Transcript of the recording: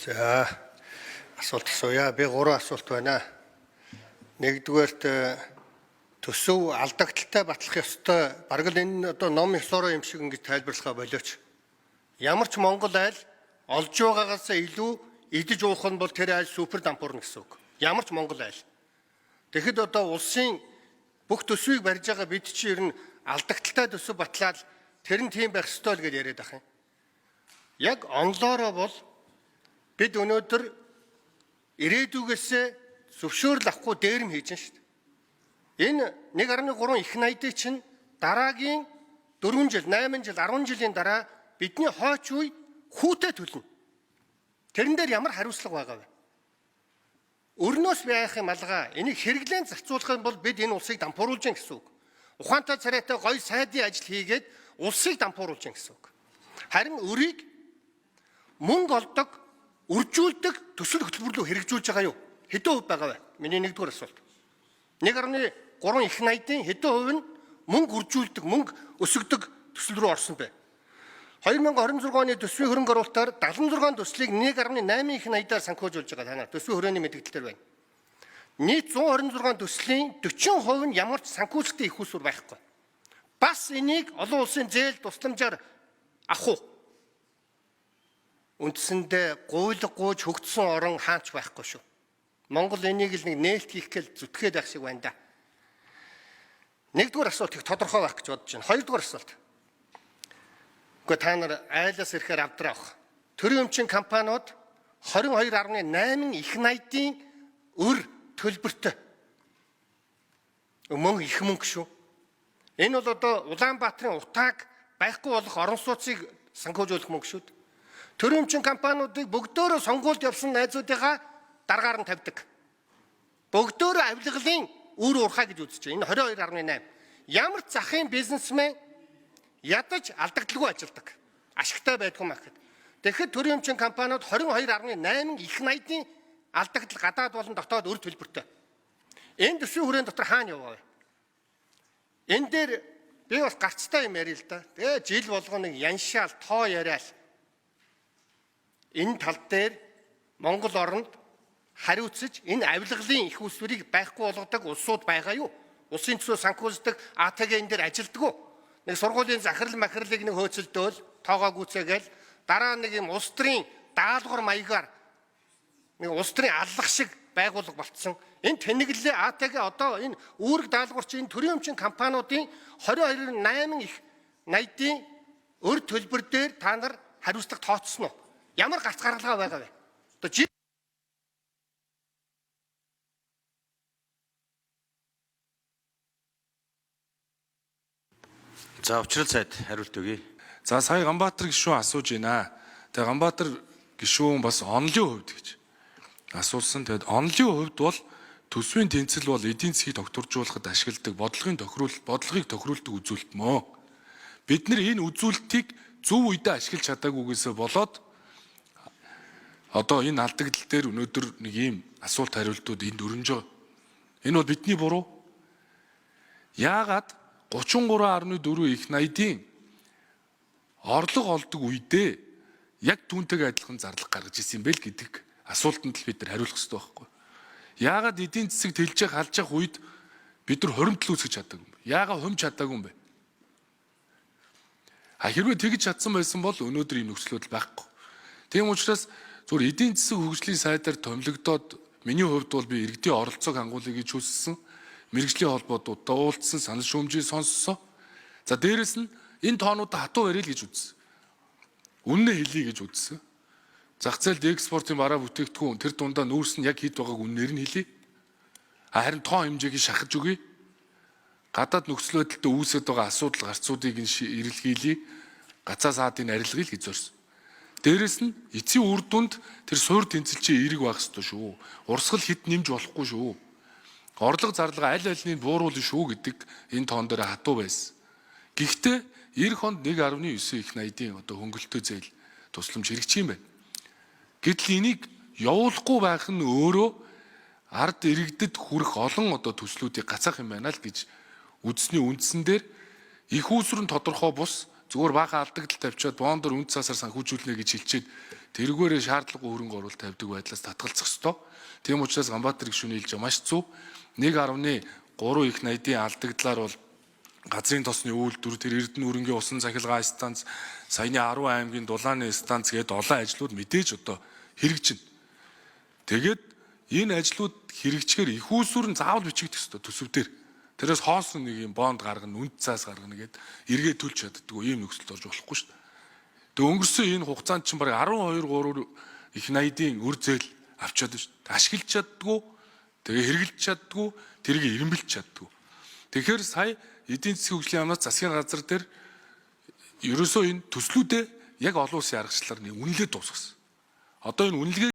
За, асуулт асууя. Би 3 асуулт байна. Нэгдүгээрт төсөв алдагдaltaй батлах ёстой. Бараг л энэ одоо ном ёсороо юм шиг ингэж тайлбарлахаа болооч. Ямар ч Монгол айл олж байгаагаас илүү идэж уух нь бол тэр айл супер дампуурна гэсэн үг. Ямар ч Монгол айл. Тэгэхэд одоо улсын бүх төсвийг барьж байгаа бид чи ер нь алдагдaltaй төсөв батлаад тэр нь тийм байх ёстой л гэж яриад ах юм. Яг онлоороо бол бид өнөөдөр ирээдүгээсээ зөвшөөрөл авахгүй дээрэм хийж шүү дээ. Энэ 1.3 их найдыг чинь дараагийн 4 жил, 8 жил, 10 жилийн дараа бидний хойч үе хүүтэй төлнө. Тэрэн дээр ямар хариуцлага байгаа вэ? Өрнөөс би айх юм алгаа. Энийг хэрэглэн зарцуулах юм бол бид энэ улсыг дампууруулж гин гэсэн үг. Ухаантай царайтай гоё сайдын ажил хийгээд улсыг дампууруулж гин гэсэн үг. Харин өрийг мөнгө олдог, үржүүлдэг төсөл хөтөлбөр рүү хэрэгжүүлж байгаа юу? Хэдэн хувь байгаа вэ? Миний нэгдүгээр асуулт. 1.3 их найдын хэдэн хувь нь мөнгө үржүүлдэг, мөнгө өсгөдөг төсөл рүү орсон бэ? 2026 оны төсвийн хөрөнгө оруулалтаар 76 төслийг 1.8 их найдаар санхүүжүүлж байгаа, та нар төсвийн хүрээний мэдээлэлээр байна. Нийт 126 төслийн 40% нь ямар ч санхүүжилтийн их усүр байхгүй. Бас энийг олон улсын зээл тусламжаар авах уу? Үндсэндээ гуйлга гуйж хөгжсөн орон хаач байхгүй шүү. Монгол энийг л нэг нээлт хийх гээл зүтгээд байх шиг байна да. Нэгдүгээр асуулт их тодорхой байх гэж бодож байна. Хоёрдугаар асуулт. Гэхдээ та нар айлаас ирэхээр авдраа авах. Төрийн өмчийн компаниуд 22.8 их найдын өр төлбөртэй. Мөнгө их мөнгө шүү. Энэ бол одоо Улаанбаатарын утааг байхгүй болох орон сууцыг санхүүжүүлэх мөнгө шүү. Төрийн өмчийн компаниудыг бөгдөөрөө сонгуульд явсан найзуудыгаа даргаар нь тавьдаг. Бөгдөөрөө авилгалын үр урхаа гэж үзэж байна. Энэ 22.8. Ямар ч захын бизнесмен ядаж алдагдaltaгүй ажилдаг. Ашигтай байдгүй мах гэхэд. Тэгэхэд төрийн өмчийн компаниуд 22.8 их найдын алдагдал гадаад болон дотоод өр төлбөртэй. Энэ төсвийн хүрээнд дотор хаана яваа вэ? Энэ дээр би бас гарцтай юм ярил л да. Тэгээ жил болгоно нэг яншаал тоо яриал. Энэ тал дээр Монгол оронд хариуцаж энэ авилгалын их усвэрийг байхгүй болгодог улсууд байгаа юу? Улсын төсөө санхүүждэг АТГ энэ дээр ажилддаг уу? Нэг сургуулийн захирал махирлыг нэг хөөцөлдөөл тоогоо гүцээгээл дараа нэг юм улс төрийн даалгавар маягаар нэг улс төрийн аллах шиг байгууллага болцсон. Энэ тэнэглэлээ АТГ одоо энэ үүрэг даалгавар чинь энэ төрийн өмчийн компаниудын 22.8 их найдын өр төлбөр дээр та нар хариуцлага тооцсон уу? Ямар гарц гаргалгаа байгаа вэ? Одоо жил За, учрал сайд хариулт өгье. За, сая Ганбаатар гишүүн асууж байна. Тэгээ Ганбаатар гишүүн бас онлын хувьд гэж асуусан. Тэгээд онлын хувьд бол төсвийн тэнцэл бол эдийн засгийг тогтворжуулахад ашигладаг бодлогын тохируул бодлогыг тохируулдаг үзүүлэлт мөө. Бид нар энэ үзүүлэлтийг зөв үедээ ашиглаж чадаагүйгээсээ болоод одоо энэ алдагдал дээр өнөөдөр нэг ийм асуулт хариултууд энд өрнөж байгаа. Энэ бол бидний буруу. Яагаад 33.4 их найдын орлого олдог үедээ яг түүнтэйгээ адилхан зарлага гаргаж ирсэн юм бэ л гэдэг асуултанд л бид нар хариулах хэрэгтэй байхгүй. Яагаад эдийн засаг тэлжих халжих үед бид нар хуримтлал үүсгэж чадаагүй юм бэ? Яагаад хумж чадаагүй юм бэ? А хэрвээ тэгж чадсан байсан бол өнөөдөр ийм нөхцлүүд байхгүй. Тийм учраас зүгээр эдийн засаг хөгжлийн сайдаар томилогдоод миний хувьд бол би иргэдийн оролцоог хангуулъя гэж хүссэн. Мэргэжлийн холбоотуудтай уулзсан, санал шүүмжийг сонссон. За, дээрэс нь энэ тоонуудаа хатуу барил гэж үзсэн. Үннээ хэлье гэж үзсэн. Зах зээлд экспортын бараа бүтээгдэхүүн тэр дундаа нүүрс нь яг хэд байгааг үннээр нь хэлье. А харин тоо хэмжээг шахаж өгье. Гадаад нөхцөл байдалд үүсэт байгаа асуудал гарцуудыг нь эрэлхийлье. Гацаа саадыг арилгая л гэж зорьсон. Дээрэс нь эцсийн үр дүнд тэр суур тэнцэлчийн эерэг байх ёстой шүү. Урсгал хэд нэмж болохгүй шүү. Орлого зарлага аль альнийг бууруулна шүү гэдэг энэ тоон дээр хатуу байсан. Гэхдээ 90 онд 1.9 их найдын одоо хөнгөлөлтөө зээл тусламж хэрэгч юм байна. Гэтэл энийг явуулахгүй байх нь өөрөө ард иргэдэд хүрэх олон одоо төслүүдийг гацаах юм байна л гэж үзсний үндсэн дээр их үүсвэр нь тодорхой бус Зүгээр баахан алдагдал тавьчаад бондор үнд цаасаар санхүүжүүлнэ гэж хэлчихэд тэрүүгээрээ шаардлагагүй хөрөнгө оруулалт тавьдаг байдлаас татгалзах ёстой. Тийм учраас Ганбаатар гишүүний хэлж маш зөв. 1.3 их 80-ийн алдагдлаар бол газрын тосны үйлдвэр, тэр Эрдэнэ өрөнгийн усан цахилгаан станц, саяны 10 аймгийн дулааны станц гээд олон ажлууд мэдээж одоо хэрэгжинэ. Тэгээд энэ ажлууд хэрэгжихээр их усүр нь заавал бичигдэх ёстой төсөв дээр. Тэрээс хоосон нэг юм бонд гаргана, үнд цаас гаргана гэд эргээ төлж чаддаггүй ийм нөхцөлд орж болохгүй шүү дээ. Тэгээ өнгөрсөн энэ хугацаанд чинь бараг 12 3 их 80-ийн үр зээл авчаад шүү дээ. Ашиглаж чаддгүй, тэгээ хэрэгжилж чаддгүй, тэрийг эрэмбэлж чаддгүй. Тэгэхээр сая эдийн засгийн хөгжлийн яамнаас засгийн газар дээр ерөөсөө энэ төслүүдээ яг олон улсын аргачлалаар нэг үнэлээд дуусгасан. Одоо энэ үнэлгээ